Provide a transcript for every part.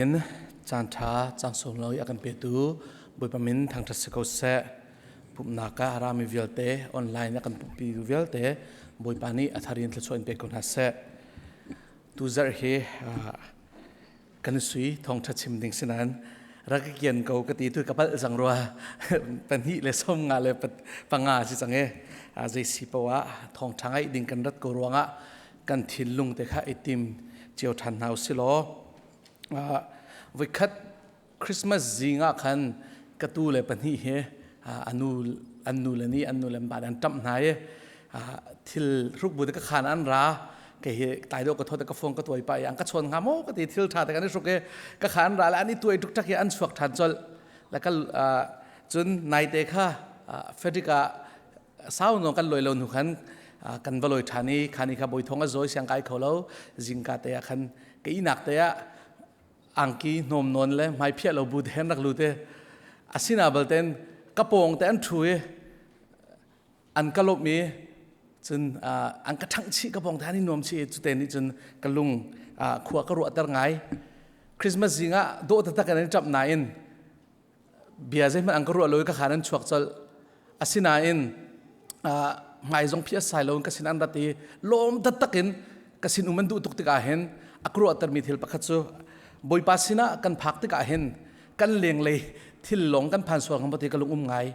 In caan ṭha caan sunglawi a kan petu Bawipa min thangṭhat si ko seh. Pumhnak ah a rami vialte, online a kan pumhpi vialte Bawipa nih a thar in thluachuah in pe ko hna seh. Tuzarh hi kan sui thawngṭha chim ding si nain rak ka kian ko ka ti tu ka palh cang rua pahnih le som nga le panga si cang e zei si poah thawngṭha ngaih ding kan rat ko ruangah kan thinlung te kha i tim cio ṭhan hna usih law voikhat Christmas zing ah khan ka tu le pahnih hi anu an nu le nih an nu le an pa an ṭamh hna i thil hruk bu te ka khan an ra kei hi tai deuh ka thawt ka phone ka tuai pa i an ka chawn hnga maw ka ti thil ṭha te kan i hruk i ka khan ra le an i tuai tuk tak i an chuak ṭhan colh le ka cun naite kha Frederick ah sau no kan loi lo hnu khan kan va loi ṭhan i khan i kha bawi thong a zawi siang kai kho lo zingka te ah khan ka inak te ah angki hnawm nawn le hmai phiah lo bu te hen rak lu te asina balten ka pawng te an ṭhu i an ka lawmh i cun an ka ṭhangh chih ka pawng te an i nuam chih i cute nih cun ka lung khua ka ruahter ngai. Christmas zing ah dawh taktak in an i ṭamh nain bia zeihmanh an ka ruah lo i ka khan an chuak colh. Asinain hmai zong phiah sai lo in ka sin an rat i lawm taktak in ka sin um an duh tuk tikah hin a ka ruahtermi thil pakhat cu Bawipa sinah kan phak tikah hin kan lenglei thil lawng kan phan sual hnga ti ka lung um ngai.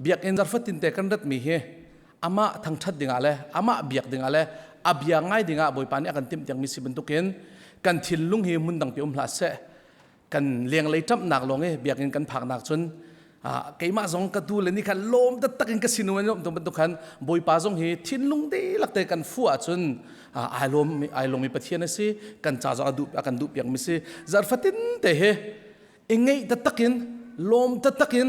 Biakinn zarfatin te kan ratmi hi amah thangṭhat dingah le amah biak dingah le a bia ngai dingah Bawipa nih a kan timh tiangmi si bantukin kan thinlung hi hmun dangpi um hlah seh. Kan lenglei ṭamhnak lawng i biakinn kan phaknak cun keimah zong ka tu le ni khan lawm taktak in ka sinu an lawm tuk bantuk khan Bawipa zong hi thinlung dihlak te kan fuh ahcun ai lawm ai lawm mi Pathian a si. Kan ca zong a duh a kan duh piak mi si. Zarfatin te hi i ngeih taktak in lawm taktak in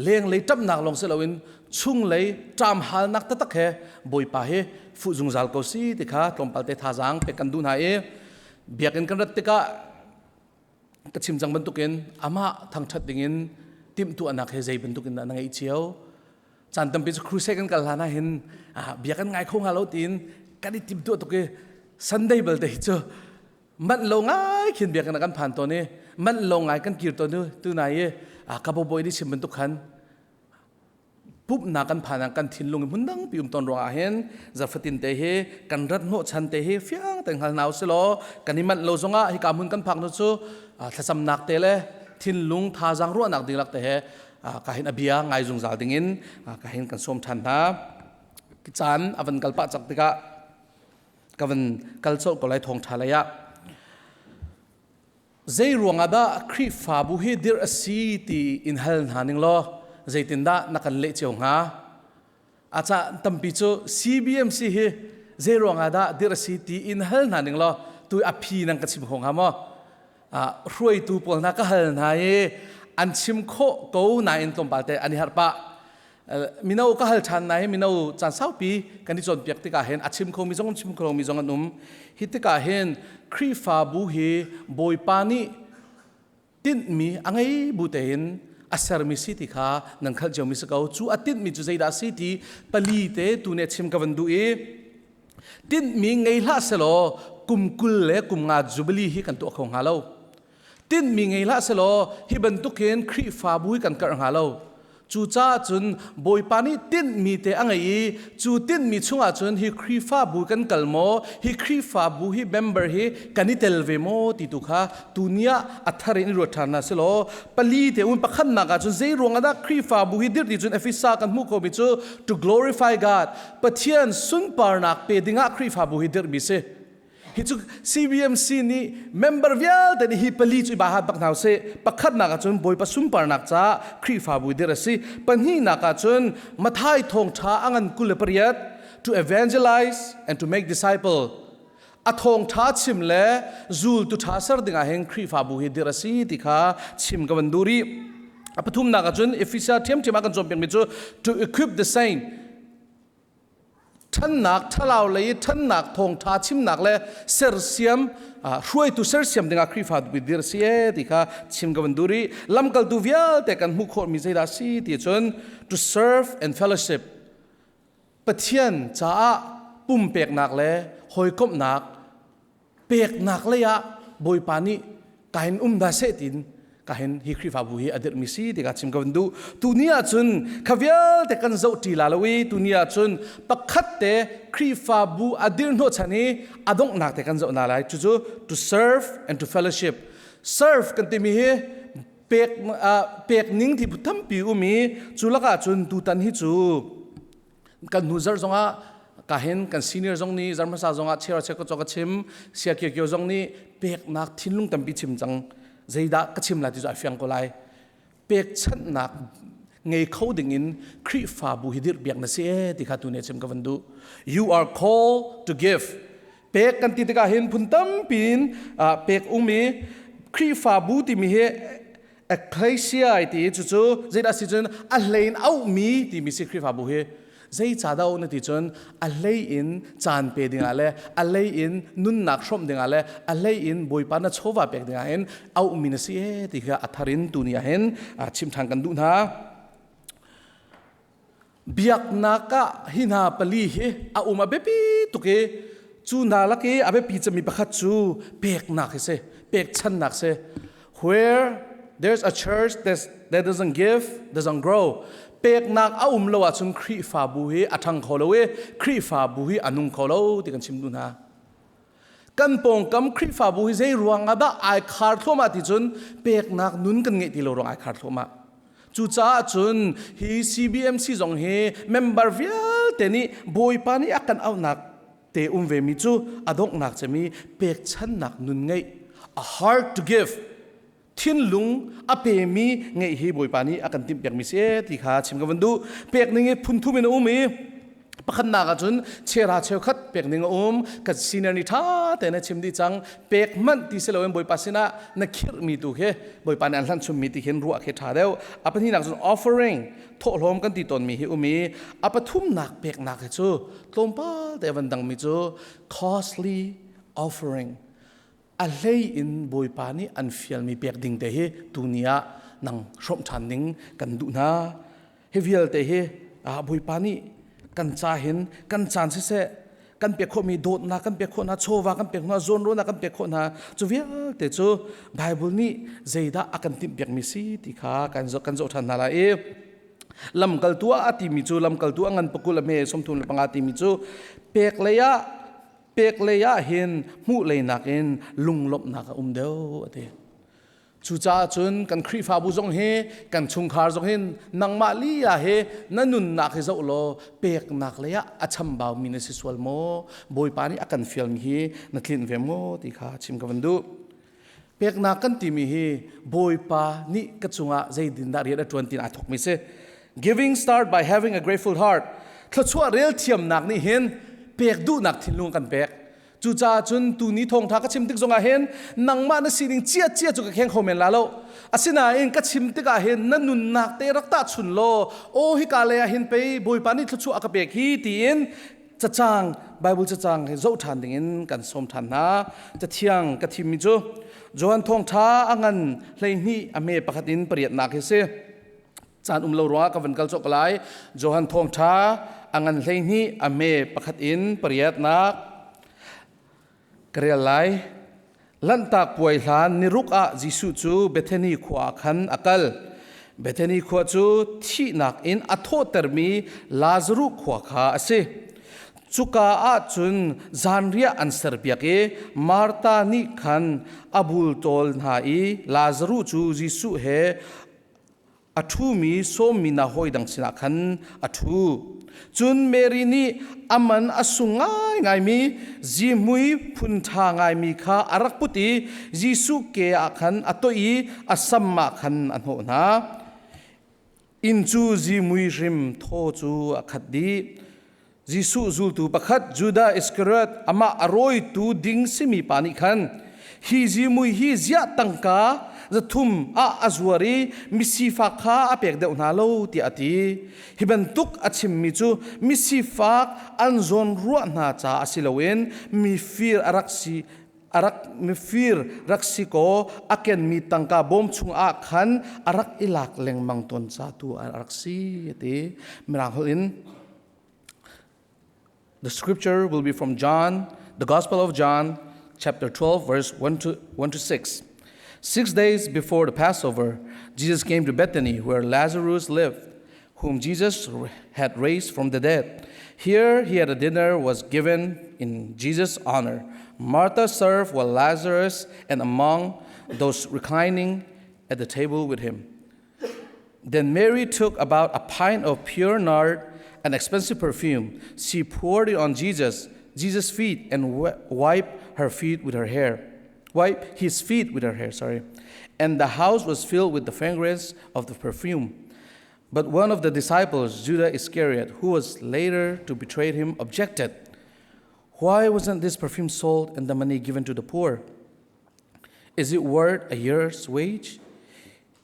lenglei ṭamhnak lawng si loin chunglei ṭam halnak taktak he Bawipa hi fuh zungzal ko si ti kha tlawmpal te thazaang pek kan duh hna i biakinn kan rat tikah ka chim cang bantukin amah thangṭhat dingin timhtuahnak he zei bantukin dah na ngeih cio? Caan tampi cu crusade kan kal hlan ah hin bia kan ngai kho hnga lo tiin kan i timhtuah tuk i Sunday belte hi cu manh lo ngai khin biakinn ah kan phan tawn i manh lo ngai kan kir tawn tu nai i ka bobawi nih chim bantuk khan pumhnak kan phan ah kan thinlung hmun dang pi um ton ruangah hin zafatin te hi kan rat hnawh chan te hi fiang te hngal hna usilaw kan i manh lo zongah hika hmun kan phak nu cu thlacamnak te le thinlung thazaang ruahnak ding lak te he ka hin a bia ngai zungzal ding in ka hin kan sawm than hna. Caan avan kal pah cak tikah ka van kal colh ko lai thawngtha lei ah. Zei ruangah dah Khrihfabu hi dirh a si ti in hal hna ning law zeitindah na kan leh cio hnga? A ca tampi cu CBMC hi zei ruangah dah dirh a si ti in hal hna ning law tu a phi nang ka chim kho hnga maw? Hruaitu pawl hna ka hal hna i an chim khawh ko nain tlawmpal te an i harh pah. Mino ka hal ṭhan na hi mino caan saupi kan i cawnpiak tikah hin a chim khomi zong chim khomi zong an um. Hi tikah hin Khrihfabu hi Bawipa nih tinhmi a ngei bu tein a sermi si ti kha nan khalh ciomi si ko. Cu a tinhmi cu zeidah a si ti pali te tu nih a chim ka van duh i tinhmi ngei hlah selaw kum 20 le kum nga jubilee hi kan tuah kho hnga lo. Tinhmi ngei hlah selaw hi bantukin Khrihfabu hi kan karh hnga lo. Cucaah cun Bawipa nih tinhmi te a ngei i cu tinhmi chungah cun hi Khrihfabu kan kal maw, hi Khrihfabu hi member hi kan i tel ve maw ti tu kha tuni ah a thar in i ruat ṭhan hna selaw pali te un pakhatnak ah cun zei ruang ah dah Khrihfabu hi dirh ti cun Efesa kan hmuh khomi cu to glorify God, Pathian sunparnak pe dingah Khrihfabu hi dirhmi si. Hi cu CBMC nih member vialte nih hi pali cu i bahat bak hna usih. Pakhatnak ah cun Bawipa sunparnak caah Khrihfabu dirh a si. Pahnihnak ah cun Matthai thawngṭha a ngan 28, to evangelize and to make disciple. A thawngṭha chim le zultu ṭha ser dingah hin Khrihfabu hi dirh a si ti kha chim ka van duh rih. A pathumnak ah cun Ephesians ṭhiamṭhiam ah kan cawnpiakmi cu to equip the saint. Ṭhannak ṭhalau lei i ṭhannak thawngṭha chimnak le sersiam hruaitu sersiam dingah Khrihfa dir si e ti kha chim ka van duh rih. Lamkaltu vialte kan hmuh khawhmi zeidah si ti cun to serve and fellowship, Pathian caah pumpeknak le hawikomhnak peknak lei ah Bawipa nih Kahin um dah seh tin kahin hi Khrihfabu hi a dirhmi si ti ka chim ka van duh. Tuni ahcun kha vialte kan zoh ṭi la lo i tuni ahcun pakhat te Khrihfabu a dirh hnawhchan i a donghnak te kan zoh na lai. Cucu to serve and to fellowship. Serve kan timi hi pek pek ning ti tampi um i cu lakah cun tutan hi cu kan hnu zarh zongah kahin kan senior zong nih zarh hmasa zongah chera chek ka chim sia kio kio zong nih peknak thinlung tampi chim cang. Zeidah ka chim lai ti cu ai fiang ko lai. Pekchanhnak ngei kho ding in Khrihfabu hi dirh biak na si e ti kha tu ne chim ka van duh. You are called to give. Pek kan ti tikah hin phun tampi in pek um i Khrihfabu timi hi ecclesia ti cucu zeidah si cun a hlei in auhmi timi si. Khrihfabu hi zei ca dah na ti cun a hlei in caan pe dingah le a hlei in nunnak hrawmh dingah le a hlei in Bawipa na chawva pek dingah hin auhmi na si e ti kha a thar in tuni ah hin chim ṭhan kan duh hna. Biaknak ah hi hna pali hi a um a biapi tuk i cu hna lak i a biapi cemmi pakhat cu peknak hi si, pekchannak si. Where there's a church that doesn't give, doesn't grow. Peknak a um lo ahcun Khrihfabu hi a ṭhang kho lo i Khrihfabu hi a nung kho lo ti kan chim duh hna. Kan pawngkam Khrihfabu hi zei ruang ah dah ai khar thluahmah ti cun peknak nun kan ngeih ti lo ruang ai khar thluahmah. Cucaah cun hi CBMC zong hi member vialte nih Bawipa nih a kan auhnak te um ve mi cu a donghnak cemi pekchannak nun ngeih, a heart to give, thinlung a pemi ngeih hi Bawipa nih a kan timhpiakmi si ti kha chim ka van duh. Pek ning hi phun thum in a um i pakhatnak ahcun chera cheukhat pek ning a um. Kan senior nih ṭha tein a chim dih cang. Pek hmanh ti si loin Bawipa sinah na khirhmi tu khi Bawipa nih an hlanh chummi ti khin ruah khi ṭha deuh. A pahnihnak cun offering, thawhlawm kan ti tawnmi hi um i a pathumnak peknak hi cu tlawmpal te van dangmi cu costly offering, a hlei in Bawipa nih an fialmi pek ding te hi tuni ah nang hrawmh ṭhan ding kan duh hna. Hi vialte hi Bawipa nih kan ca hin kan caan siseh, kan pek khawhmi dawtnak kan pek khawh hna, chawva kan pek hna, zawnruahnak kan pek khawh hna, cu vialte cu Bible nih zeidah a kan timhpiakmi si ti kha kan zoh kan zoh ṭhan hna lai i lamkaltu ah a timi cu, lamkaltu a ngan pakul a hme 35 timi cu pek lei ah pek lei ah hin hmuh lei nakin lunglawmhnak a um deuh a ti. Cucaah cun kan Khrihfabu zong hi, kan chungkhar zong hin, nangmah lila hi na nunnak hi zoh law peknak lei ah a chambaumi na si sual maw? Bawipa nih a kan fialmi hi na tlinh ve maw ti kha chim ka van duh. Peknak kan timi hi Bawipa nih ka cungah zeitin dah rian a ṭuan tin aa thawkmi si. Giving start by having a grateful heart. Thluachuah rel thiamnak nih hin pek duhnak thinlung kan pek. Cucaah cun tuni thawngtha ka chim tik zongah hin nangmah na sining cia cia cu ka kheng kho men la lo. Asinain ka chim tikah hin na nunnak te rak tahchun law, aw, hika lei ah hin pei Bawipa nih thluachuah a ka pek hi tiin cacang, Bible cacang hi zoh ṭhan dingin kan sawm ṭhan hna. Cathiang ka thimmi cu Johan thawngṭha a ngan 12 a hme pakhat in pariatnak hi si. Caan um lo ruangah ka van kal cawk lai. Johan thawngṭha a ngan 12 a hme pakhat in pariatnak ka rel lai. Lanhtak puai hlan niruk ah Jesuh cu Bethany khua ah khan a kal. Bethany khua cu thihnak in a thawhtermi Lazaruh khua kha a si. Cuka ah cun zanriah an serpiak i Martha nih khan a bultawl hna i Lazaruh cu Jesuh he a ṭhumi sawmmi na hawi dang sinah khan a ṭhu. Cun Mary nih a man a sung ngaingaimi zihmui phun ṭha ngaimi kha a rak put i Jesuh ke ah khan a toih i a sam ah khan a hnawh hna. Inn cu zihmui hrim thaw cu a khat dih. Jesuh zultu pakhat Judah Iskariot, amah a rawitu ding simi pa nih khan, "Hi zimui hi ziah tangka 300 ah a zuar i misifak kha a pek deuh hna lo?" tiah a ti. Hi bantuk a chimmi cu misifak an zawn ruah hna caah si loin mifir a rak si a rak mifir rak si kaw a kenmi tangka bawm chungah khan a rak i lak lengmang tawn ca tu a rak si, a ti. Mirang holh in The scripture will be from John, the Gospel of John, chapter 12, verse 1 to 6. Six days before the Passover, Jesus came to Bethany, where Lazarus lived, whom Jesus had raised from the dead. Here he had a dinner was given in Jesus' honor. Martha served while Lazarus and among those reclining at the table with him. Then Mary took about a pint of pure nard, an expensive perfume. She poured it on Jesus, Jesus' feet, and wiped her feet with her hair. Wipe his feet with her hair, sorry. And the house was filled with the fragrance of the perfume. But one of the disciples, Judas Iscariot, who was later to betray him, objected. Why wasn't this perfume sold and the money given to the poor? Is it worth a year's wage?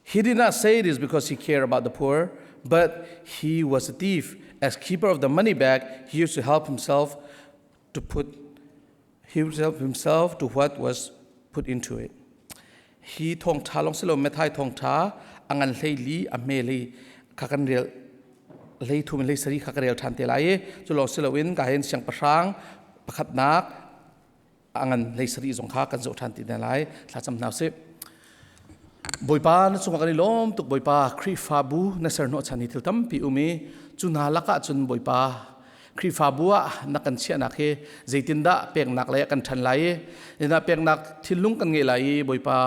He did not say this because he cared about the poor, but he was a thief. As keeper of the money bag, he used to help himself to put he used to help himself to what was put into it. Hi thawngtha long silo Matthai thawngtha angan hlei li a hme li kha kan rel hlei thum hlei sari kha ka rel than te lai i cu lawng silo in ka hen siangpahrang pakhatnak a ngan hlei sari zong kha kan zoh ṭhan ti hna lai thlacam hna usih Bawipa na cungah kan i lawm tuk Bawipa Khrihfabu na ser hnawhchan hi thil tampi um i cu hna lakah cun Bawipa Khrihfabu ah na kan chiahnak hi zeitindah peknak lei ah kan ṭhan lai i zeitindah peknak thinlung kan ngeih lai i Bawipa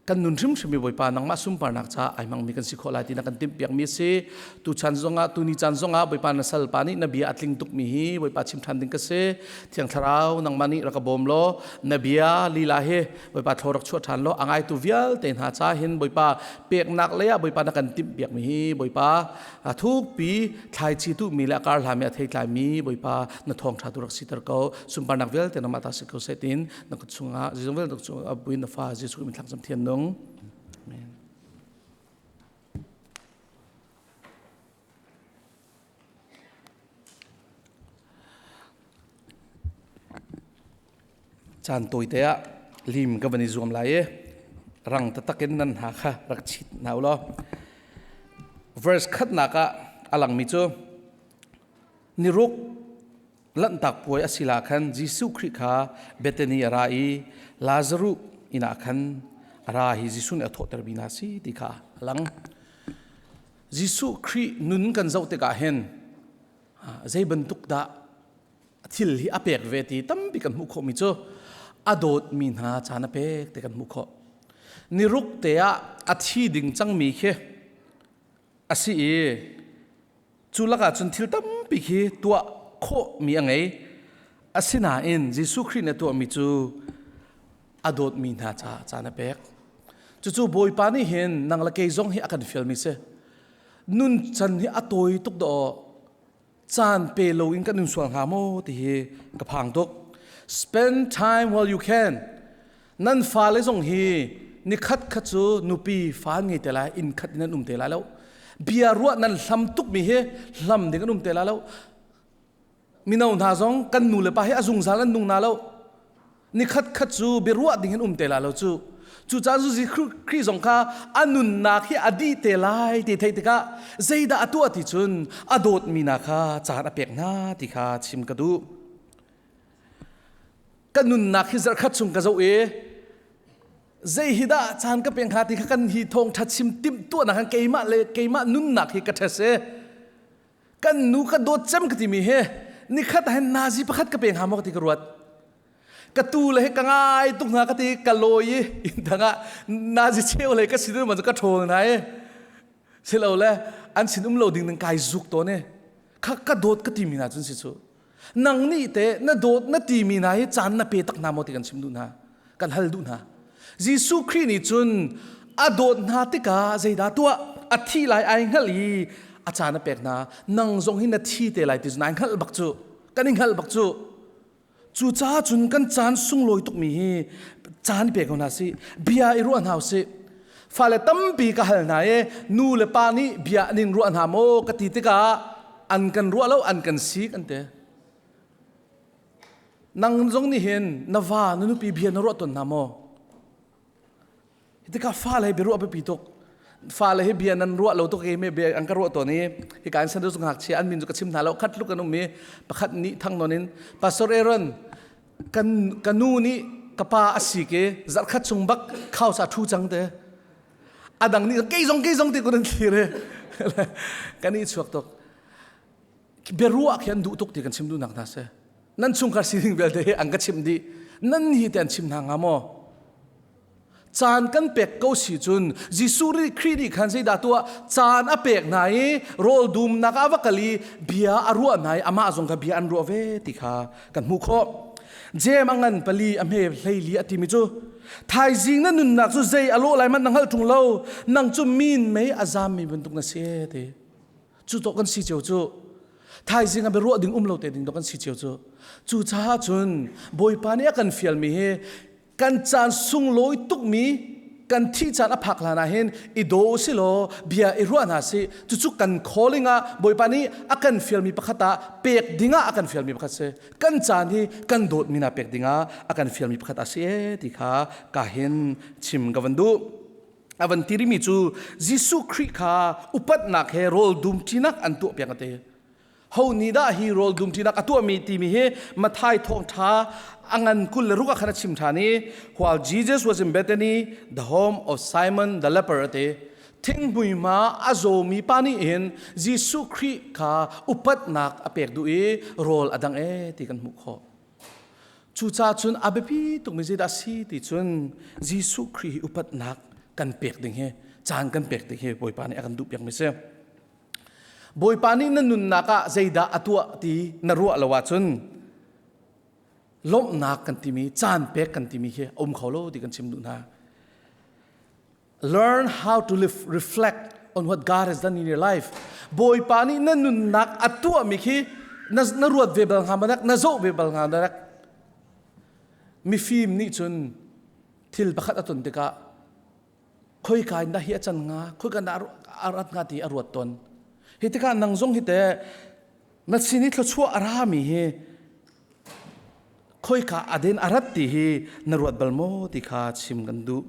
Kan nun hrimhrim i Bawipa nangmah sunparnak caah ai hmangmi kan si khawh lai ti na kan timhpiakmi a si. Tuchan zongah tuni caan zongah Bawipa na salpa nih na bia a tling tukmi hi Bawipa chim ṭhan ding ka si. Thiang Thlarau nangmah nih rak ka bawm law na bia lila hi Bawipa thlaw rak chuah ṭhan law a ngaitu vialte hna ca hin Bawipa peknak lei ah Bawipa na kan timhpiakmi hi Bawipa thukpi thlaici tuhmi le a kar hlami a theitlaimi Bawipa na thawngṭha tu rak siter ko sunparnak vialte nangmah ta si ko seh tiin na kut chungah zeizong vialte chungah buin na fa Jesuh min thlangcam thian nung. Amen. Caan tawi te ah lim ka van i zuam lai i rang taktak in nan hna kha rak chit hna u law verse khatnak ah a langmi cu niruk Lanhtak puai a si la khan Jesuh Khrih kha Bethany a ra i Lazaruh inn ah khan a ra hi Jesuh nih a thawhtermi hna si ti kha a lang. Jesuh Khrih nun kan zoh tikah hin zei bantuk dah thil hi a pek ve ti tampi kan hmuh khawhmi cu a dawtmi hna caan a pek ti kan hmuh khawh. Niruk te ah a thi ding cangmi khi a si i Cu lakah cun thil tampi khi tuah khawhmi a ngei. Asinain Jesuh Khrih nih a tuahmi cu a dawtmi hna caah caan a pek. Cucu Bawipa nih hin nang le kei zong hi a kan fialmi si. Nun chan hi a tawi tuk dawh caan pe loin kan nun sual hnga maw ti hi ka phang tuk. Spend time while you can. Nan fale zong hi nikhat khat cu nupi fa an ngei te lai, inn khat in an um te lai lo. Bia ruah nan hlam tukmi hi hlam ding an um te lai lo. Mino hna zong kan nu le pa hi a zungzal an nung na lo. Nikhat khat cu biaruah ding in um te lai lo cu. Cucaah Jesuh Khrih zong kha a nunnak hi a dih te lai ti theih tikah zeidah a tuah ti cun a dawtmi hna kha caan a pek hna ti kha chim ka duh. Ka nunnak hi zarhkhat chung ka zoh i zei hi dah caan ka pek hnga ti kha kan hi thawngṭha chim timh tuahnak han keimah le keimah nunnak hi ka ṭhes i kan nu ka dawt cem ka timi hi nikhat ah hin nazi pakhat ka pe hnga maw ka ti ka ruat. Ka tu le hi ka ngai tuk hna ka ti ka lawi i inn dang ah nazi cheu le ka sin man cu ka ṭhawl hna i silo le an sin um lo ding ding kai zuk tawn i kha ka dawt ka timi hna cun si cu. Nang nih teh na dawt na timi hna hi caan na pe tak hna maw ti kan chim duh hna kan hal duh hna. Jesuh Khrih nih cun a dawt hna tikah zeidah tuah a thi lai ai hngalh i a caan a pek hna. Nang zong hi na thi te lai ti cu nai hngalh bak cu kan i hngalh bak cu. Cucaah cun kan caan sunglawi tukmi hi caan pe ko hna sih bia i ruah hna usih. Fale tampi ka hal hna i nu le pa nih bia an in ruah hna maw ka ti tikah an kan ruah lo an kan sik an ti. Nang zong nih hin na va na nupi bia na ruah tawn hna maw? Tikah fale hi biaruah biapi tuk. Fale hi bia nan ruah lo tuk i me bia an ka ruah tawn i hika in sandus ngakchia an min cu ka chim hna lo khat tluk an um i pakhat nih thang nawn in Pastor Aaron kan ka nu nih Ka pa a si ke zarhkhat chung bak khausa ṭhu cang te. Adang nih kei zong kei zong ti kun an thlir i kan i chuak tuk. Biaruah khi an duh tuk ti kan chim duhnak hna si. Nan chungkhar sining vialte hi an ka chimh dih. Nan hi te an chim hna hnga maw? Caan kan pek ko si cun Jesuh Khrih nih khan zeidah tuah caan a pek hna i rawl dumnak ah va kal i bia a ruah hna i amah zong kha bia an ruah ve ti kha kan hmuh khawh. Jem a ngan pali a hme hleili a timi cu thaizing na nunnak cu zei a lawh lai man na hngalh ṭung lo nang cu min mei a zammi bantuk na si ti. Cu to kan si cio cu thaizing ah biaruah ding um lo te ding to kan si cio cu. Cucaah cun Bawipa nih a kan fialmi hi kan caan sunglawi tukmi kan thih caan a phak hlan ah hin i daw si law bia i ruah hna si. Cucu kan calling ah Bawipa nih a kan fialmi pakhat ah pek dingah a kan fialmi pakhat si. Kan caan hi kan dawtmi hna pek dingah a kan fialmi pakhat a si e ti kha ka hin chim ka van duh. A van ti rimi cu Jesuh Khrih kha upatnak he rawl dum ṭinak an tuah piak a ti. Ho nih dah hi rawl dumṭinak a tuahmi timi hi Matthai thawngṭha a ngan 26 ah khan a chim ṭhan i while Jesus was in Bethany, the home of Simon the leper a ti. Thinghmui hma a zawmi pa nih hin Jesuh Khrih kha upatnak a pek duh i rawl a dang e ti kan hmuh khawh. Cucaah cun a biapi tukmi zeidah a si ti cun Jesuh Khrih hi upatnak kan pek ding hi caan kan pek ding hi Bawipa nih a kan duhpiakmi si. Bawipa nih na nunnak ah zeidah a tuah ti na ruah lo ahcun lawmhnak kan timi caan pek kan timi hi a um kho lo ti kan chim duh hna. Learn how to live, reflect on what God has done in your life. Bawipa nih na nunnak a tuahmi khi na, na ruat ve bal hnga manak, na zoh ve bal hnga manak. Mifim nih cun thil pakhat a ton tikah khoika in dah hi a can hnga khoika dah a rat hnga ti a ruat tawn. Hi tikah nang zong hi te na sin i thluachuah a rami hi khoika aden a rat ti hi na ruat bal maw ti kha chim kan duh.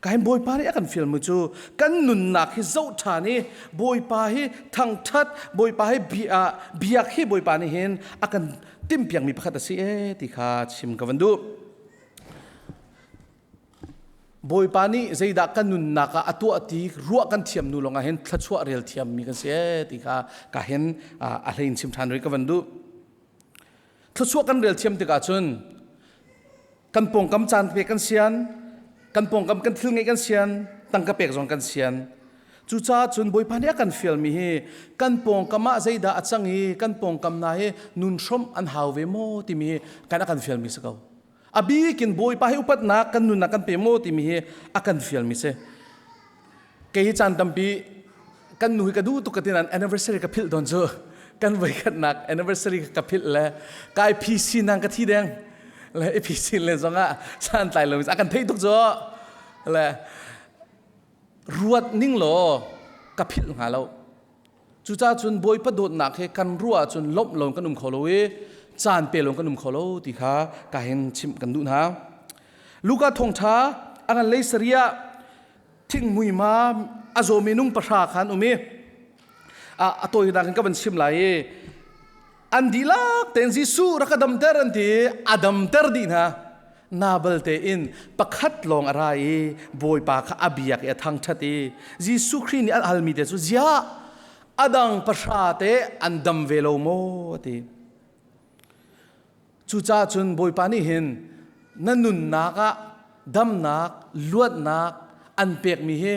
Ka hin Bawipa nih a kan fial mu cu kan nunnak hi zoh ṭhan i Bawipa hi thangṭhat Bawipa hi biak hi Bawipa nih hin a kan timhpiakmi pakhat a si e ti kha chim ka van duh. Bawipa nih zeidah kan nunnak ah a tuah ti ruah kan thiam nu lawngah hin thluachuah rel thiammi kan si ee ti kha ka hin a hlei in chim ṭhan rih ka van duh. Thluachuah kan rel thiam tikah cun kan pawngkam caan pek kan sian, kan pawngkam kan thil ngeih kan sian, tangka pek zong kan sian. Cucaah cun Bawipa nih a kan fialmi hi kan pawngkam ah zeidah a cang i kan pawngkam hna hi nun hrawmh an hau ve maw timi hi kan a kan fialmi si ko. A bikin Bawipa hi upatnak kan nunnak kan pe maw timi hi a kan fialmi si. Kei hi caan tampi kan nu hi ka duh tuk ka ti nain anniversary ka philh tawn cu. Kan voikhatnak anniversary ka philh le kai PC nang ka thi deng. Le i PC le zongah san tlai lo a kan theih tuk cu. Le ruat ning law ka philh hnga lo. Cucaah cun Bawipa dawtnak he kan ruah ahcun lawmh lo kan um kho lo i caan pe lo kan um kho lo ti kha ka hin chimh kan duh hna. Luka thawngṭha a ngan lei sariah thinghmui ma a zawmi nung pahra khan um i a tawinak in ka van chim lai i an dihlak tein Jesuh rak ka damter an ti i a damter dih hna. Nabal tein pakhat lawng a ra i Bawipa kha a biak i a thangṭhat i Jesuh Khrih nih a halmi te cu ziah a dang pahra te an dam ve lo maw a ti. Cucaah cun Bawipa nih hin na nunnak ah damnak, luatnak an pekmi hi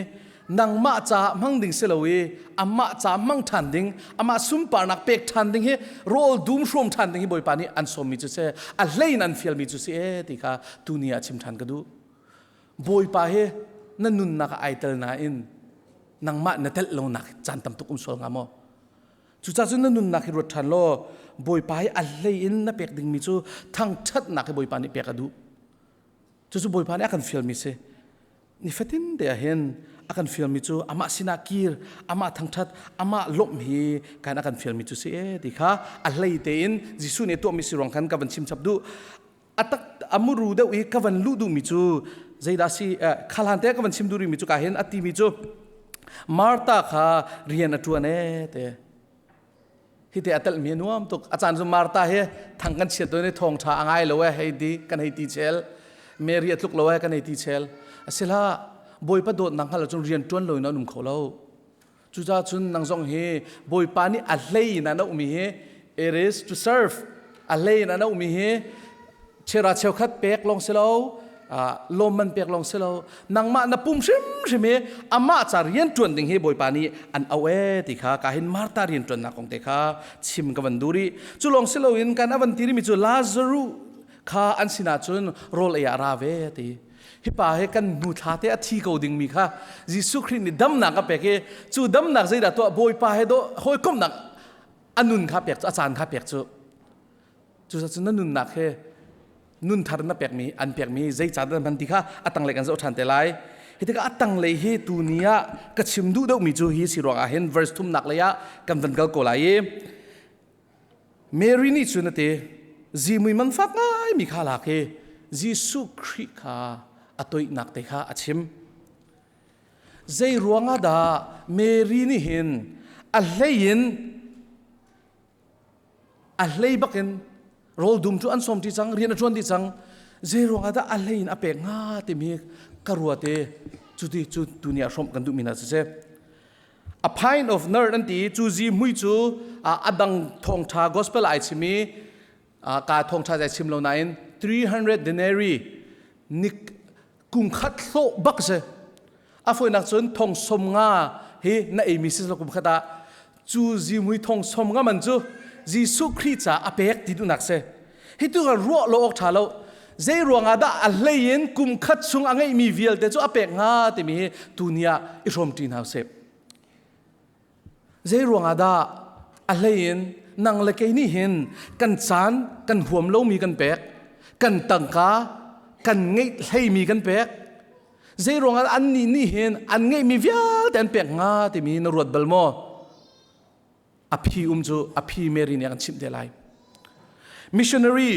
nangmah caah hmang ding si lo i amah caah hmang ṭhan ding, amah sunparnak pek ṭhan ding hi rawl dum hrawm ṭhan ding hi Bawipa nih an sawmmi cu si, a hlei in an fialmi cu si e ti kha tuni ah chim ṭhan ka duh. Bawipa hi na nunnak ah ai tel nain nangmah na telh lonak caan tam tuk um sual hnga maw? Cucaah cun na nunnak hi ruat ṭhan law Bawipa hi a hlei in na pek dingmi cu thangṭhatnak hi Bawipa nih pek a duh. Cucu Bawipa nih a kan fialmi si. Nifatin te ah hin a kan fialmi cu amah sinah kir, amah thangṭhat, amah lawmh hi kan a kan fialmi cu si e ti kha a hlei tein Jesuh nih a tuahmi si ruang khan ka van chim chap duh. A tak a muru deuh i ka van luh duhmi cu zeidah si khalan te ka van chim duh rihmi cu ka hin a timi cu Martha kha rian a ṭuan e te. Hi te a telhmi a nuam tuk. A caan cu Martha hi thang kan chiat tawn i thawngṭha a ngai lo e hei ti kan hei ti chel. Mary a tluk lo ai kan ei ti chel. Asila Bawipa dawtnak hngal cun rian ṭuan lo in an um kho lo. Cucaah cun nang zong hi Bawipa nih a hlei in an auhmi hi it is to serve. A hlei in an auhmi hi chera cheukhat pek lawng si lo, lawmman pek lawng si lo. Nangmah na pum hrimhrim hi amah ca rian ṭuan ding hi Bawipa nih an auh ee ti kha ka hin Martha rian ṭuannak kong te kha chim ka van duh rih. Cu lawng si loin kan a van ti rihmi cu Lazarus kha an sinah cun rawl ei ah ra ve ti. Hi pa hi kan hnu thla te a thi ko dingmi kha Jesuh Khrih nih damnak a pek i cu damnak zeidah tuah Bawipa he dawh hawikomhnak a nun kha pek cu a caan kha pek cu cucaah na nunnak he nun thar na pekmi an pekmi zei caan dah hman ti kha a tanglei kan zoh ṭhan te lai. Hi tikah a tanglei hi tuni ah ka chim duh deuhmi cu hi si ruangah hin verse thumnak lei ah kan van kal ko lai i Mary nih cun a ti, zimui man fak ngaimi kha lak i Jesuh Khrih kha a toihnak te kha a chim. Zei ruangah dah Mary nih hin a hlei in a hlei bakin rawl dum cu an sawm ṭi cang, rian a ṭuan dih cang. Zei ruangah dah a hlei in a pek hnga timi ka ruat i cuti cu tuni ah hrawmh kan duhmi hna siseh. A pint of nard an ti cu zihmui cu a dang thawngṭha gospel ai chim i ka thawngṭha zai chim lo nain 300 denarii nik kum khat hlawh bak si a foinak cun thong som nga hi na eimi si kum khat ah cu zihmui thong som nga man cu Jesuh Khrih ca a pek ti duhnak si hi tu kan ruah lo awk ṭha lo zei ruangah dah a hlei in kum khat chung a ngeihmi vialte cu a pek hnga timi hi tuni ah i hrawmṭi hna usih zei ruangah dah a hlei in nang le kei nih hin kan caan kan huam lomi kan pek kan tangka kan ngeih hleimi kan pek zei ruangah annih nih hin an ngeihmi vialte an pek hnga timi na ruat bal maw A phi um cu a phi Mary nih a kan chimh te lai. Missionary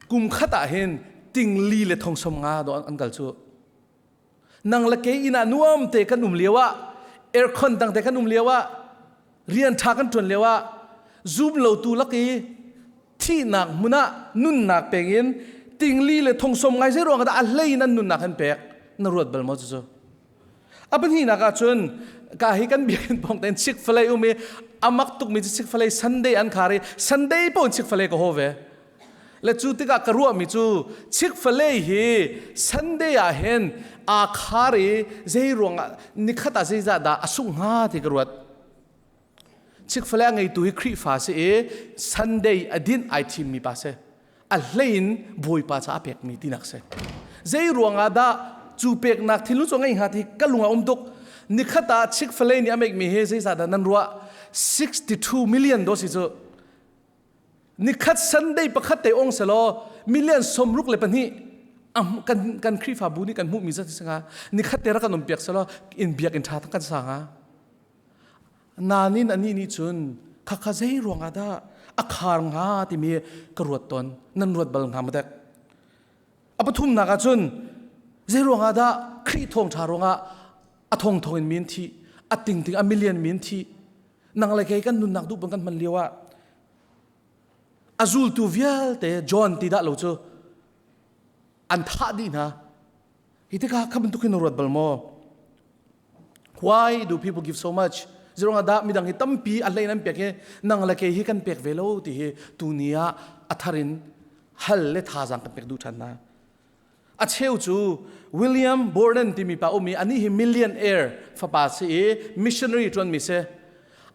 kum khat ah hin ting li le thong som nga do an kal cu. Nang le kei inn ah nuam te kan um lio ah aircon dang te kan um lio ah rian tha kan tuan lio ah zum lo tu lak i thihnak hmun ah nunnak peng in tingli le thong som ngai zei ruang dah a hlei in an nunnak an pek na ruat bal maw cu A pahnihnak ah cun ka hi kan biakinn pawng tein Chick-fil-A um i amak tukmi cu Chick-fil-A Sunday an khar i Sunday paoh in Chick-fil-A ka haw ve. Le cu tikah ka ruahmi cu Chick-fil-A hi Sunday ah hin aa khar i zei ruangah nikhat ah zeizah dah a sungh hnga ti ka ruat. Chick-fil-A a ngeitu hi Khrihfa si i Sunday a dinh ai thimmi pa si. A hlei in Bawipa ca a pekmi tinak si. Zei ruangah dah cu peknak thinlung cu ngei hnga ti ka lung a um tuk. Nikhat ah Chick-fil-A nih a mekmi hi zeizah dah nan ruah? 62 million do si cu. Nikhat Sunday pakhat te ong selaw million 62 kan kan Khrihfabu nih kan hmuhmi zat si hnga. Nikhat te rak kan um piak selaw in biakinn ṭha tak kan sa hnga. Nain anih nih cun khakha zei ruangah dah a khar hnga timi ka ruat tawn. Nan ruat bal hnga maw dek? A pathumnak ah cun zei ruangah dah Khrih thawngṭha ruangah a thongthong in min thi, a tingting a million min thi. Nang le kei kan nunnak duh bang kan hman lio ah a zultu vialte John ti dah lo cu an thah dih hna. Hi tikah kha bantuk hin na ruat bal maw? Why do people give so much? Zirong dah midang hi tampi a hlein an pek hi nang le kei hi kan pek ve lo ti hi tuni ah a thar in hal le thazaang kan pek duh ṭhan hna. A cheu cu William Borden timi pa um i anih hi millionaire fapa si i missionary ṭuanmi si.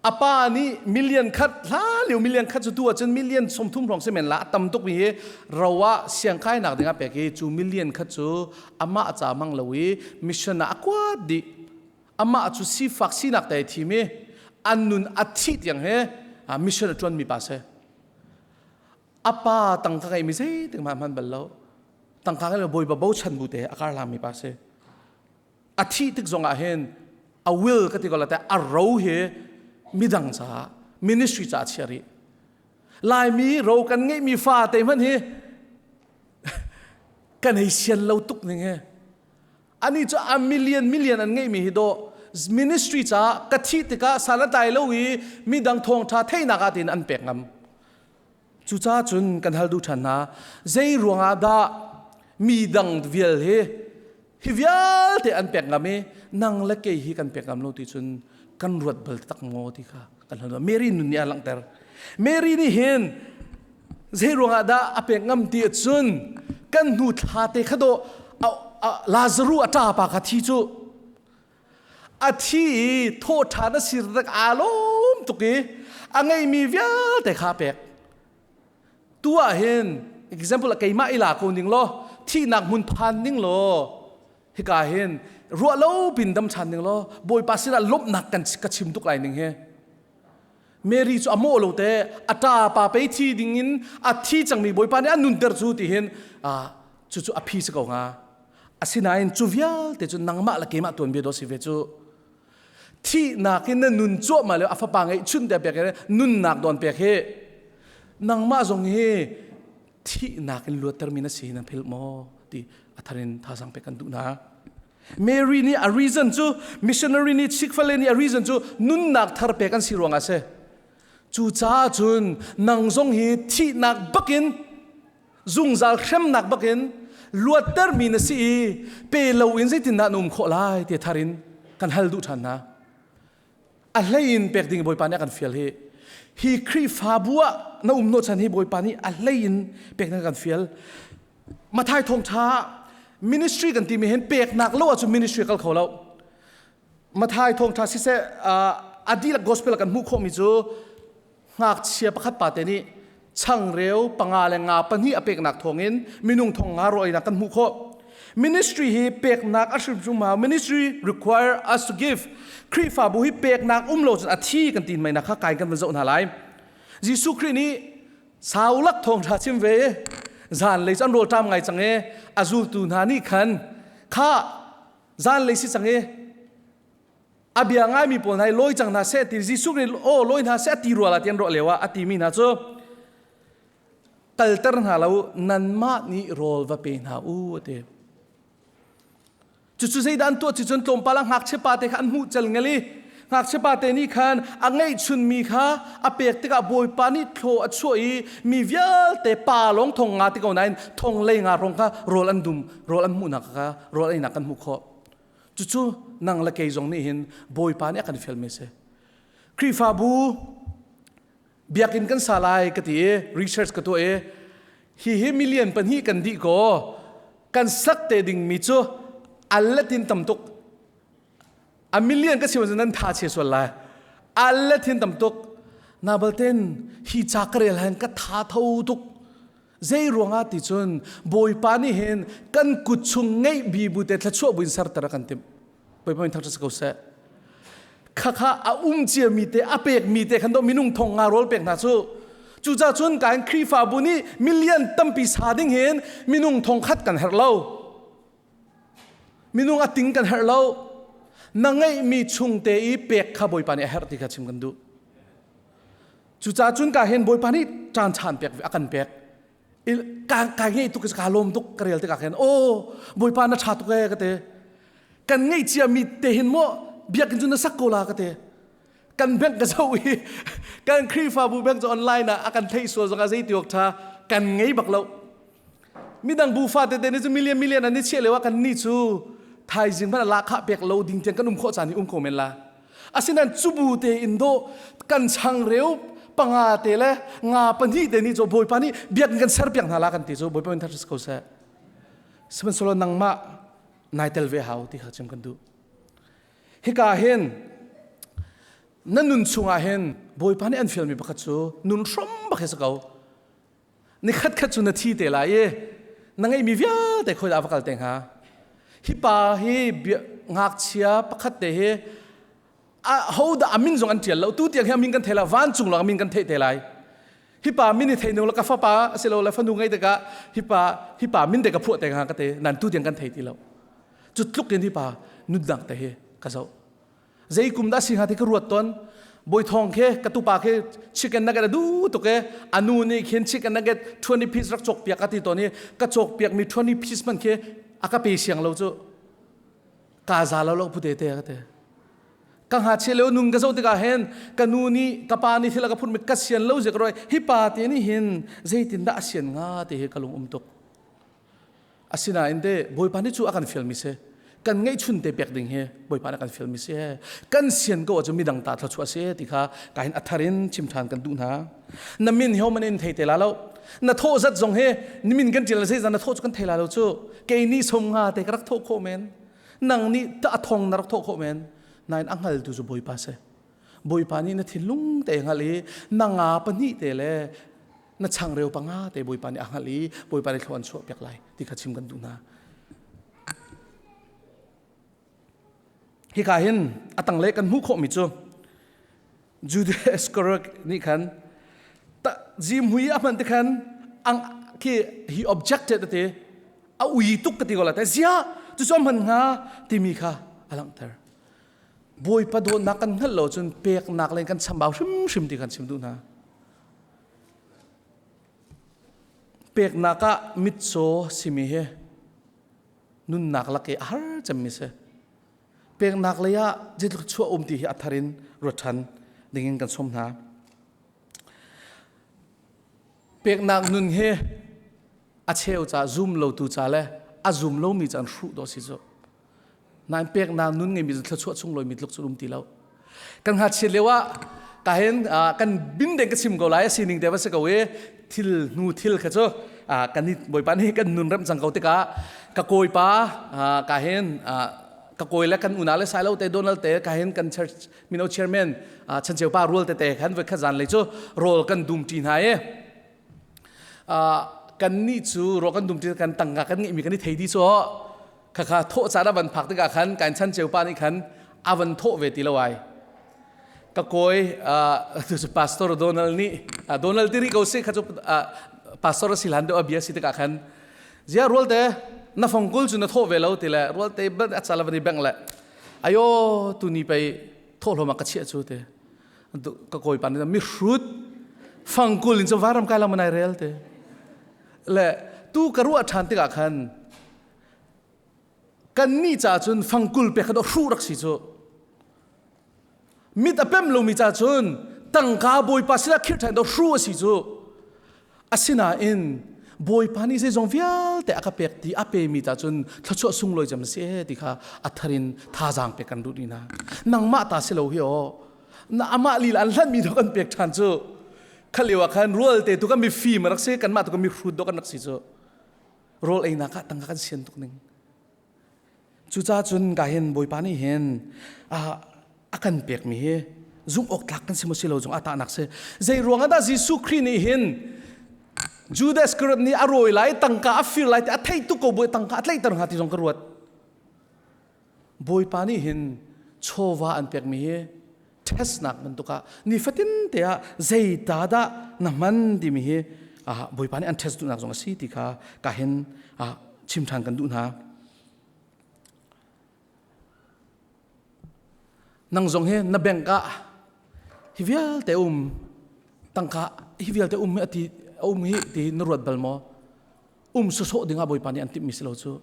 A pa nih million khat hla lio million khat cu tu ahcun million 30 hrawng si men la a tam tuk mi hi ro ah siangkainak ding ah pek i cu million khat cu amah ca mang lo i mission ah a kuat dih. Amah cu sifak sinak te thim i an nun a thih tiang he mission a ṭuan mi pa si. A pa tangka ngei mi zeitik hmanh hman bal lo. Tangka ngei lo bawipa bochan bu te a kar hlang mi pa si. A thih tik zong ah hin a will ka ti ko la te a ro hi midang caah ministry caah chia rih. Laimi ro kan ngeihmi fa te hmanh hi kan hei sian lo tuk ning he. Ani cu a million million an ngeihmi hi dawh ministry caah ka thih tikah san a tlai lo i midang thawngṭha theihnak ah tiin an pek ngam. Cucaah cun kan hal duh ṭhan hna. Zei ruangah dah? Mi dang vial hi hi vialte an pek ngam i nang le kei hi kan pek ngam lo ti cun kan ruat bal tak maw ti kha kan hal. Mary nun nih a langhter. Mary nih hin zei ruangah dah a pek ngam ti cun kan hnu thla te kha dawh Lazaru a ṭa pa kha thi cu a thi i thawhṭhan a si tak aa lawm tuk i a ngeihmi vialte kha a pek. Tu ah hin example keimah i la ko ning law thihnak hmun phan ning law hika hin ruah lo pin dam ṭhan ning law Bawipa sinah lawmhnak kan ka chim tuk lai ning hi. Mary cu a mawh lo te a ṭa pa pei thi ding in a thi cangmi Bawipa nih a nunter cu ti hin cucu a phi si ko hnga. Asinain cu vialte cu nangmah le keimah tuanbia dawh si ve cu. Thihnak in na nun cuahmah le a fapa ngeihchun te pek nunnak dawn pek hi nangmah zong hi thihnak in luattermi na si nan philh maw ti a thar in thazaang pek kan duh hna. Mary nih a reason cu missionary nih Chick-fil-A nih a reason cu nunnak thar pek an si ruangah a si. Cucaah cun nang zong hi thihnak bakin zungzal hremnak bakin luattermi na si i pe loin zeitindah na um khawh lai ti thar in kan hal duh ṭhan hna. A hlei in pek ding Bawipa nih a kan fial hi hi Khrihfabu ah na um hnawhchan hi Bawipa nih a hlei in pek ding a kan fial. Mathai thawngṭha ministry kan timi hin peknak lo ahcun ministry kal kho lo. Mathai thawngṭha siseh a dihlak gospel kan hmuh khawhmi cu ngakchia pakhat pa te nih changreu panga le nga pahnih a peknak thawngin minung thong nga ruainak kan hmuh khawh. Ministry hi peknak a hrimhrim hau. Ministry require us to give. Khrihfabu hi peknak um lo cun a thi kan ti mai nak kha kai kan van zoh hna lai. Jesuh Khrih nih saulak thawngṭha chim ve zanlei cu an rawl ṭam ngai cang i a zultu hna nih khan kha zanlei si cang i a bia ngaimi pawl hna hi lawi cang hna seh ti Jesuh nih aw lawi hna seh a ti rua la ti an ruah lio ah a timi hna cu kalter hna lo nanmah nih rawl va pe hna u a ti. Cucu zeidah an tuah cu cun tlawmpal ah ngakchia pa te kha an hmuh cel ngel i ngakchia pa te nih khan a ngeihchunmi kha a pek tikah Bawipa nih thlaw a chuah i mi vialte pa lawng thong nga ti ko nain thong lei nga rong kha rawl an dum rawl an hmuhnak kha rawl einak kan hmuh khawh. Cucu nang le kei zong nih hin Bawipa nih a kan fialmi a si. Khrihfabu biakinn kan sa lai ka ti i research ka tuah i hi hi million pahnih kan dih ko kan sak te dingmi cu al le tin tam tuk a million ka chim nan tha che sual lai al le thin tam tuk na balten hi ca ka rel han ka tha tho tuk zei ruangah ti cun bawipa nih hin kan kut chung ngeih bi bu te thlachuah buin serter a kan timh Bawipa min thangṭhat si ko seh. Khakha a um ciami te a pekmi te khan do minung thong nga rawl pek hna cu. Cucaah cun kan Khrihfabu nih million tampi sa ding hin minung thong khat kan herh lo. Minung a ting kan herh lo. Na ngeihmi chung te i pek kha Bawipa nih a herh ti kha chim kan duh. Cucaah cun ka hin Bawipa nih caan chaan pek a kan pek. Ka ka ngei tuk ka lawm tuk ka rel tikah khin aw Bawipa na ṭha tuk ee ka ti. Kan ngeih ciami te hin maw biakinn cu na sak ko la ka ti. Kan bank ka zoh i kan Khrihfabu bank cu online ah a kan theih sual zongah zei ti awk ṭha kan ngei bak lo. Midang bu fa tete nih cu million million an i chiah lio ah kan nih cu thaizing hmanh lahkhah pek lo ding tiang kan um khawh caan hi um ko men la. Asinain cubu te in dawh kan changreu panga te le nga pahnih te nih cu Bawipa nih biakinn kan ser piak hna la kan ti cu Bawipa min thangṭhat ko seh. Sihmanhsehlaw nangmah nai tel ve hau ti kha chim kan duh. Hika hin na nun chungah hin Bawipa nih an fialmi pakhat cu nun hrom bak hi si ko. Ni khat khat cu na thi te lai i na ngeihmi vialte khoi dah va kal te hnga. Hi pa hi ngakchia pakhat te hi a ho dah a min zong an ṭial lo tu tiang hi a min kan thei lo vancung lawng a min kan theih te lai hi pa min i thei nu la ka fapa asilo le fanu ngei tikah hi pa hi pa min te ka phuah te hnga ka te nan tu tiang kan thei ti lo cu tluk in hi pa nunnak te hi ka zoh zei kum dah si hnga ti ka ruat ton bawi thong khe ka tupa khe chicken nugget a du tuk e anu nih khin chicken nugget 20 piece rak cawk piak a ti ton i ka cawk piak mi 20 piece man khi a ka pe siang lo cu ka za lo lo pute te ka te ka hnga che leo nun ka zo tikah hin ka nu nih ka pa nih thil a ka phun mi ka sian lo zek roi hi pa te nih hin zeitin dah a sian nga ti hi ka lung um tuk. Asinain te Bawipa nih cu a kan fialmi si. Kan ngeihchun te pek ding hi Bawipa nih a kan fialmi si. Kan sian ko ahcun midang ta thluachuah si ti kha ka hin a thar in chim ṭhan kan duh hna. Na min hi homan in thei te la lo. Na thawh zat zong hi ni min kan ṭial zeizah na thawh cu kan thei la lo cu. Kei nih som nga te ka rak thawh khawh men. Nang nih ta a thong na rak thawh khawh men. Nain a hngaltu cu Bawipa si. Bawipa nih na thinlung te hngal i na nga pahnih te le na changreu panga te Bawipa nih a hngalh i Bawipa nih thlua an chuah piak lai ti kha chim kan duh hna. Hika hin a tanglei kan hmuh khawhmi cu Judas Iscariot nih khan zimhui a hman ti khan ang khi he objected ati a ui tuk ka ti ko la te zia cu cu hman hnga timi kha a langhter Bawipa dawtnak kan hngalh lo cun peknak len kan chambau hrimhrim ti kan chim duh hna. Peknak ah mitcaw simi hi nunnak lak i a har cemmi si. Peknak lei ah zeitluk chuah um ti hi a thar in ruat ṭhan dingin kan sawm hna. Peknak nun hi a cheu ca zum lotu ca le a zum lomi ca an hruh dawh si cu. Nain peknak nun ngeimi cu thluachuah chung loimi tluk cu um ti lo. Kan ngakchiat lio ah ka hin kan bin deng ka chim ko lai a sining te va si ko i thil hnu thil kha cu kan i bawipa nih kan nun rem cang ko tikah ka kawipa ka hin ka kawi le kan unau le sailo te Donald te ka hin kan church mino chairman chancheu pa rual te te khan voi khat zan lei cu rawl kan dum ṭi hna i kan nih cu rawl kan dum ṭi kan tangka kan ngeihmi kan i thei dih cu Khakha thawh caan a van phak tikah khan kan chan ceu pa nih khan a van thawh ve ti lo ai. Ka kawi tu cu Pastor Donald nih Donald tiri ko si kha cu Pastor a si hlan deuh a bia si tikah khan zia rualte na fongkul cu na thawh ve lo ti le rualte ban a cal van i bengh le ayo tu ni pei thawh hlawm ah ka chiah cu te ka kawi pa nih mi hrut fangkul in cu varam kai lam nai rel te le tu ka ruah ṭhan tikah khan Kannih ca cun fangkul pek kha hruh rak si cu. Mit a pem lomi ca cun tangka Bawipa sinah khirh ṭhan do hruh a si cu. Asinain Bawipa nih zeizong vialte a ka pek ti a pemi ta cun thluachuah sunglawi cem si ti kha a thar in thazaang pek kan duh ni hna. Nangmah ta si lo hi aw. Na amah lila an hlanmi do kan pek ṭhan cu. Kha lio ah khan rualte tu kan mifim rak si kanmah tu kan mihrut do kan rak si cu. Rawl einak ah tangka kan sian tuk ning. Cucaah cun ka hin Bawipa nih hin a kan pekmi hi zumh awk tlak kan si maw si lo zong a tahnak si. Zei ruang ah dah Jesuh Khrih nih hin Judas Iscariot nih a rawi lai tangka a fir lai ti a theih tuk ko bu tangka a tlaihter hnga ti zong ka ruat. Bawipa nih hin chawva an pekmi hi testnak bantuk ah nifatin te ah zei ta dah na hman timi hi Bawipa nih an test duhnak zong a si ti kha ka hin chim ṭhan kan duh hna. Nang zong hi na bank ah hi vialte um tangka hi vialte um hi ati um hi ti na ruat bal maw? Um sawsawh ding ah Bawipa nih an timhmi si lo cu.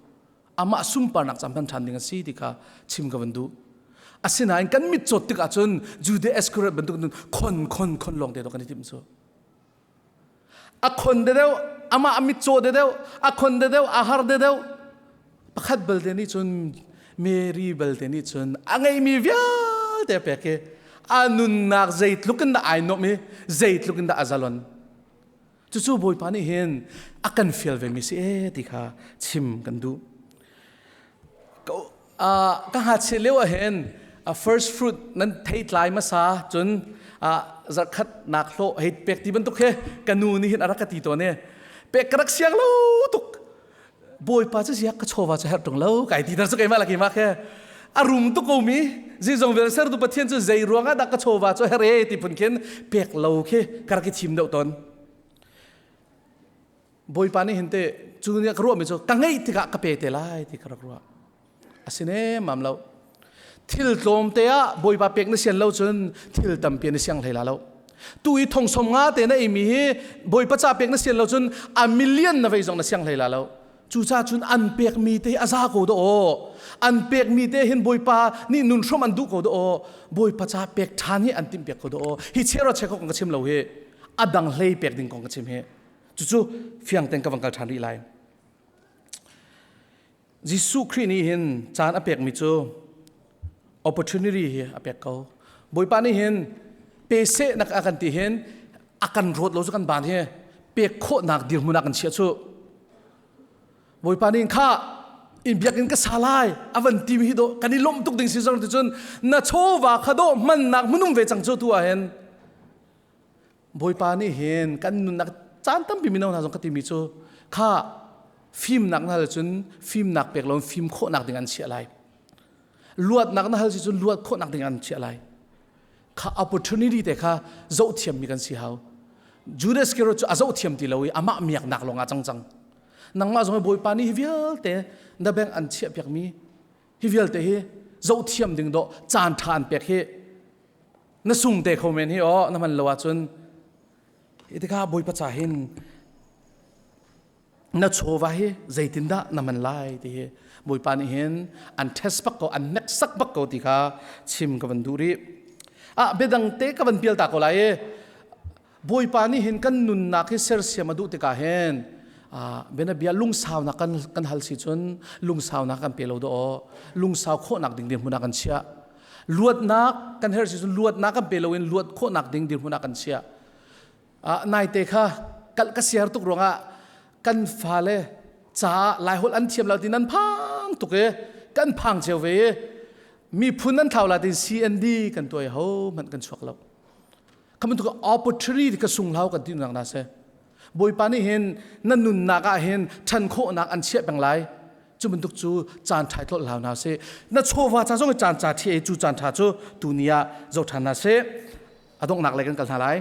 Amah sunparnak cam hman ṭhan ding a si ti kha chim ka van duh. Asinain kan mit cawt tikah cun Judah Iscariot bantuk in khon khon khon lawng te kan i timh cu. A khon de deuh, amah a mit caw de deuh, a khon de deuh, a har de deuh. Pakhat balte nih cun Mary balte nih cun a ngeihmi vialte a pek i a nunnak zeitluk in dah ai nuamh i zeitluk in dah a zalon. Cucu Bawipa nih hin a kan fial vemi si e ti kha chim kan duh. Ka ngakchia lio ah hin first fruit nan thei tlai hmasa cun zarkhat nak hlawh hei pek ti bantuk he ka nu nih hin a rak ka ti tawn i pek ka rak siang lo tuk Bawipa cu ziak ka chawva cu herh ṭung lo kai ti tar cu keimah le keimah khe a rum tuk ko mi zeizong vial sertu Pathian cu zei ruangah dah ka chawva cu herh e ti phun khin pek lo khi ka rak i thim deuh tawn Bawipa nih hin te cu nih ka ruahmi cu ka ngeih tikah ka pe te lai ti ka rak ruah asine mam lo thil tlawm te ah Bawipa pek na sian lo cun thil tampi na siang hlei la lo tu i thong som nga te na eimi hi Bawipa ca pek na sian lo cun a million na vei zong na siang hlei la lo cuca cun an pekmi te hi a za ko do aw an pekmi te hin Bawipa nih nun hrom an duh ko do aw Bawipa ca pek ṭhan hi an timh piak ko do aw hi chero che kong ka chim lo hi a dang hlei pek ding kong ka chim hi cucu fiang ten ka van kal ṭhan rih lai. Jesuh Khrih nih hin caan a pekmi cu opportunity hi a pek ko. Bawipa nih hin pe seh nak a kan ti hin a kan rawt lo cu kan ban hi pek khawhnak dirhmun ah kan chiah cu. Bawipa nih kha in biakinn ka sa lai a van ti mi hi do kan i lawmh tuk ding si zong ti cun na chawva kha do hmannak hmunum ve cang cu tu ah hin Bawipa nih hin kan nunnak caan tampi mino hna zong ka timi cu kha fimnak na hal cun fimnak pek lo fim khawhnak ding an chiah lai. Luatnak na hal si cun luat khawhnak ding an chiah lai. Kha opportunity te kha zoh thiammi kan si hau. Judas Iscariot cu a zoh thiam ti lo i amah miaknak lawng ah cang cang. Nangmah zong Bawipa nih hi vialte na bank an chiah piakmi hi vialte hi zoh thiam ding dawh caan ṭha an pek hi na sung te kho men hi aw na man lo ahcun hi tikah bawipa ca hin na chawva hi zeitindah na man lai ti hi bawipa nih hin an test bak ko an hneksak bak ko ti kha chim ka van duh rih ah biadang te ka van pial ta ko lai i Bawipa nih hin kan nunnak hi sersiam a duh tikah hin bianabia lungsaunak kan, kan hal si cun lungsaunak kan pe lo daw lungsau khawhnak ding dirhmun ah kan chiah luatnak kan herh si cun luatnak kan pe lo in luat khawhnak ding dirhmun ah kan chiah naite kha kal ka siar tuk ruangah kan fale caah laiholh an thiam lo ti nan phang tuk i kan phang cio ve i miphun nan thlau la tin CND kan tuai ho hmanh kan chuak lo Kha bantuk opportunity ka sung hlau kan ti nak na se. Bawipa nih hin na nunnak ah hin ṭhan khawhnak an chiah peng lai. Cu bantuk cu caan ṭha tlolh hlau hna sih. Na chawva ca zong caan ca ṭhi cu caan ṭha cu tuni ah zoh ṭhan hna sih. A donghnak lei kan kal hna lai.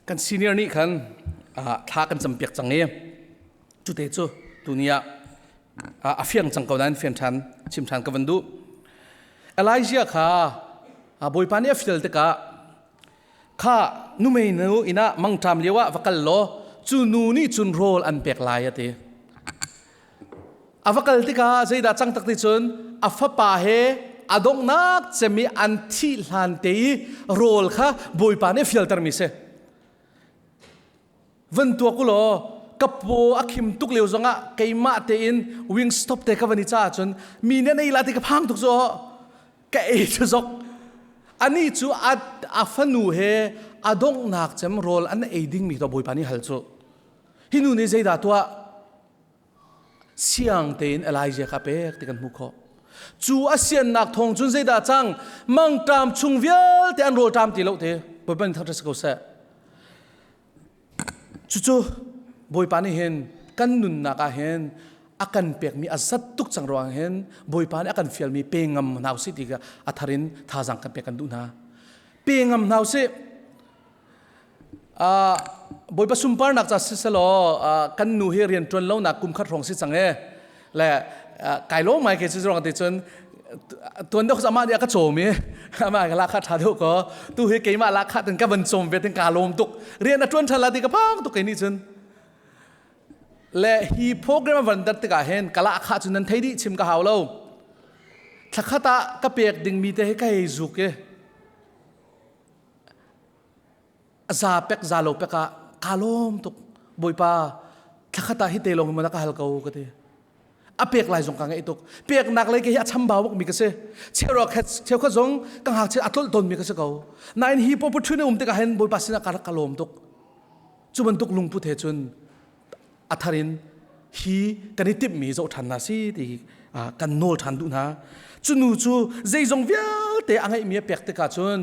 Kan senior nih khan thla kan campiak cang i cute cu tuni ah a fiang cang ko nain fian ṭhan chim ṭhan ka van duh. Elijah kha Bawipa nih a fial tikah kha numei nu inn ah mangṭam lio ah va kal law cu nu nih cun rawl an pek lai a ti. A va kal tikah zeidah cang tak ti cun a fapa he a donghnak cem i an thih hlan te i rawl kha Bawipa nih a fialtermi si. Van tuak u law ka paw a khim tuk lio zongah keimah tein wing stop te ka van i ca ahcun mi nih an ei la ti ka phang tuk cu ka ei cu zok ani cu a, a fanu he a donghnak cem rawl an ei dingmi to Bawipa nih hal cu hi nu nih zeidah tuah Siang tein Elijah kha pek ti kan hmuh khawh. Cu a siannak thawng cun zeidah cang? Mangṭam chung vialte an rawlṭam ti lo te. Bawipa nih thangṭhat si ko seh. Cucu Bawipa nih hin kan nunnak ah hin a kan pekmi a zat tuk cang ruang hin Bawipa nih a kan fialmi pe ngam hna usih ti kha a thar in thazaang kan pek kan duh hna. Pe ngam hna usih. Uh, Bawipa sunparnak ca siselaw uh, kan nu hi rian ṭuan lonak kum khat hrawng si cang e le uh, kai lo mai ke cu ruang ti cun tuan deuh amah nih a ka cawm i amah ka lakha ṭha deuh ko tu hi keimah lakha tin ka van cawm ve tin ka lawm tuk rian a ṭuan ṭhan la ti ka phang tuk kei nih cun le hi program a van dat tikah hin ka lahkhah cu nan thei dih chim ka hau lo thlakhat ah ka pek dingmi te hi ka hei zuk i A za pek za lo pek ah kaa lawm tuk. Bawipa thlakhat ah hi te lawng hi na ka hal ko ka ti. A pek lai zong ka ngaih tuk. Peknak lei ke hi a chambau bak mi ka si. Cheukhat zong ka ngakchia a tlolh tawn mi ka si ko. Nain hi opportunity um tikah hin Bawipa sinah ka rak ka lawm tuk. Cu bantuk lungput he cun a thar in hi kan i timhmi zoh ṭhan hna si ti kan nawl ṭhan duh hna. Cu nu cu zeizong vialte a ngeihmi a pek tikah cun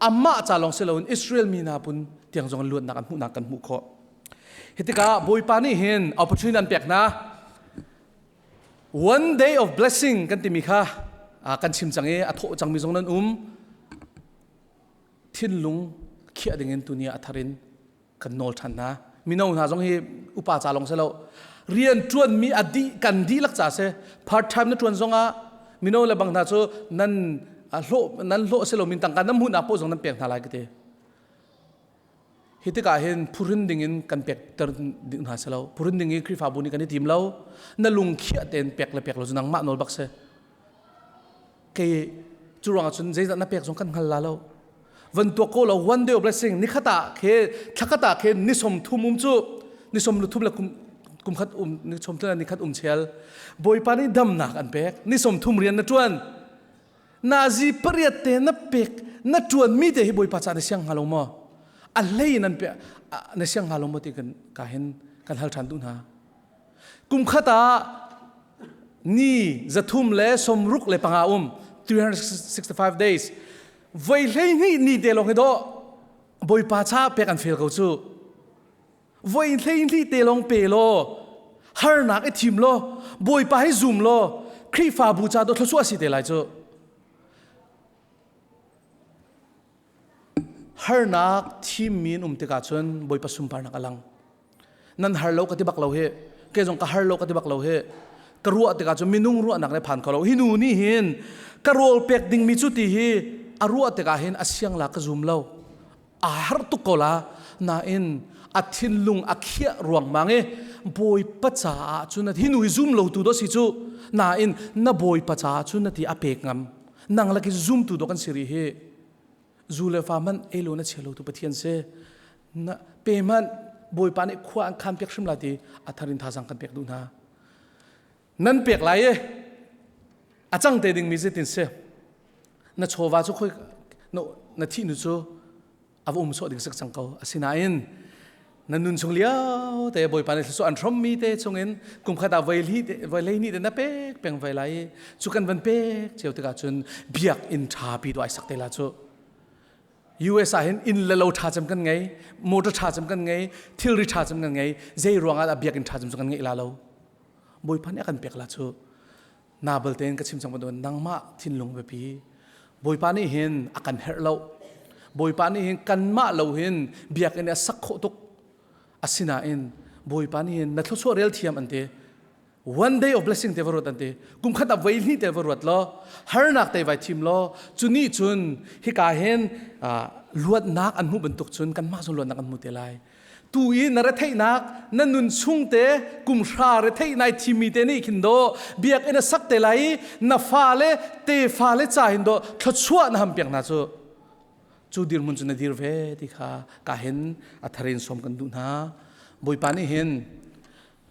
amah ca lawng si loin Israel mi hna pun tiang zong luatnak an hmuhnak kan hmuh khawh. Hi tikah Bawipa nih hin opportunity an pek hna. One day of blessing kan timi kha kan chim cang i a thawh cangmi zong nan um. Thinlung khiah dingin tuni ah a thar in kan nawl ṭhan hna mino hna zong hi upa ca lawng si lo rian ṭuanmi a dih kan dihlak ca si part time na ṭuan zongah mino le bang hna cu nan hlawh nan hlawh si lo min tangka nan hmuhnak paoh zong nan pek hna lai ka ti hi tikah hin phurin ding in kan pek ter ding hna si lo phurin ding i Khrihfabu nih kan i tim lo na lung khiah tein pek le pek lo cu nangmah nawl bak si kei cu ruangah cun zeizat na pek zong kan hngal la lo. Van tuak ko lo one day of blessing nikhat ah khe thlakhat ah khe ni som thum um cu ni som lu thum le kum kum khat um ni som thum le ni khat um chel. Bawipa nih damnak an pek. Ni som thum rian na ṭuan. Nazi pariat te na pek na ṭuan mi te hi Bawipa ca na siang hnga lo maw? A hlei in an pe na siang hnga lo maw ti kan ka hin kan hal ṭhan duh hna. Kum khat ah ni 365 um 365 days voi 12 ni te lawng hi dawh Bawipa ca pek an fel ko cu. Voi 12 te lawng pe law harnak i thim law Bawipa hi zum law Khrihfabu ca dawh thluachuah si te lai cu. Harnak thimmi in um tikah cun Bawipa sunparnak a lang. Nan har lo ka ti bak lo hi. Kei zong ka har lo ka ti bak lo hi. Ka ruah tikah cun minung ruahnak le phan kho lo. Hi nu nih hin ka rawl pek dingmi cu ti hi a ruah tikah hin a siang la ka zum lo. A har tuk ko la. Nain a thinlung a khiah ruangmang i Bawipa caah cun hi nu hi zum lo tu do si cu. Nain na Bawipa caah cun na ti a pek ngam. Nang lak i zumtu do kan si rih hi. Zu le fa hmanh ei lo na chia lo tu Pathian si. Na pe hmanh Bawipa nih khua an khan piak hrim la ti a thar in thazang kan pek duh hna. Nan pek lai i a cang te dingmi zeitin si. Na chawva cu khoi na thih nu cu a va um sawh ding sak cang ko. Asinain na nun chung lio te Bawipa nih thluachuah an hrawmmi te chungin kum khat ah voi hleihnih te na pek peng ve lai cu kan van pek cio tikah cun biakinn ṭha pi dawh ai sak te la cu US ah hin inn le lo ṭha cem kan ngei motor ṭha cem kan ngei thilri ṭha cem kan ngei zei ruangah dah biakinn ṭha cem cu kan ngeih la lo Bawipa nih a kan pek la cu na balte in ka chim cang bantukin nangmah thinlung biapi Bawipa nih hin a kan herh lo Bawipa nih hin kanmah lo hin biakinn a sak khawh tuk asinain Bawipa nih hin na thluachuah rel thiam an ti one day of blessing te va ruat an ti kum khat ah voi hnih te va ruat law harnak te vai thim law cu nih cun hika hin luatnak an hmuh bantuk cun kanmah zong luatnak an hmu te lai Tu i na retheihnak na nun chung te kum hra retheih nai thimi te nih khin do biakinn a sak te lai i na fale te fale ca hin do thluachuah na ham piak hna cu cu dirhmun cu na dir ve ti kha ka hin a tharin som kan duh hna. Bawipa nih hin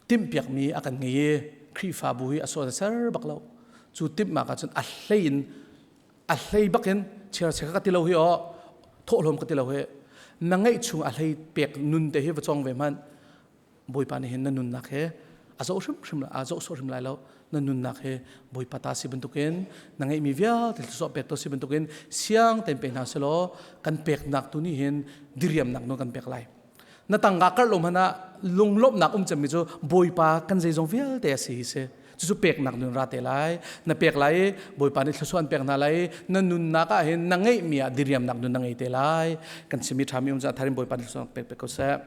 timhpiakmi a kan ngei i Khrihfabu hi a sawt a ser bak lo. Cu timhmak ah cun a hlei in a hlei bakin chiarchia ka ti lo hi aw thawhlawm ka ti lo hi na ngeih chung a hlei pek nun te hi va cong ve hmanh Bawipa nih hin na nunnak he a zoh hrimhrim a zoh sawh hrim lai lo. Na nunnak he Bawipa ta si bantukin na ngeihmi vialte thluachuah pek to si bantukin siang tein pe hna selaw kan peknak tu nih hin diriamnak nawl kan pek lai. Na tangka karh lo hmanh ah lunglawmhnak um cemmi cu Bawipa kan zeizong vialte a si hi si. Cucu peknak nun ra te lai. Na pek lai i Bawipa nih thluachuah an pek hna lai i na nunnak ah hin na ngeihmi ah diriamnak nun na ngei te lai. Kan chimmi ṭhami um cu a thar in Bawipa nih thluachuah pek pek ko seh.